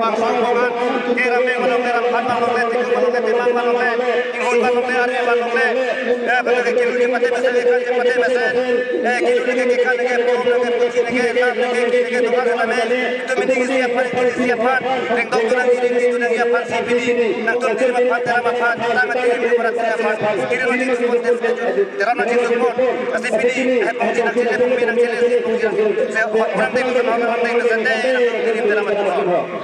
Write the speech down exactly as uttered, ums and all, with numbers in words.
labangso angbong an, ke Rame abang longle, Ramphan abang longle, Tikum abang longle, Timang abang longle, Inghun abang longle, Arve abang longle, eh, bang ke kelu kepate mesen, kekhan kepate mesen, eh, kelu ke kekhan ke, pom ke, pusi ke, lam ke, ke, ke, ke, dokan ke, lame, itum mini ke isi aphan, isi aphan, rengdok tu nang, isi tu nang, isi aphan, isi pini, nangtum pini aphan, teram aphan, tang ke, isi aphan, kiri nang, isi aphan, teram nang, isi aphan, isi pini, eh, pongji nang, isi pini nang, isi pini nang, isi aphan, kurang dei, kurang dei, kurang dei, kurang dei, kurang dei.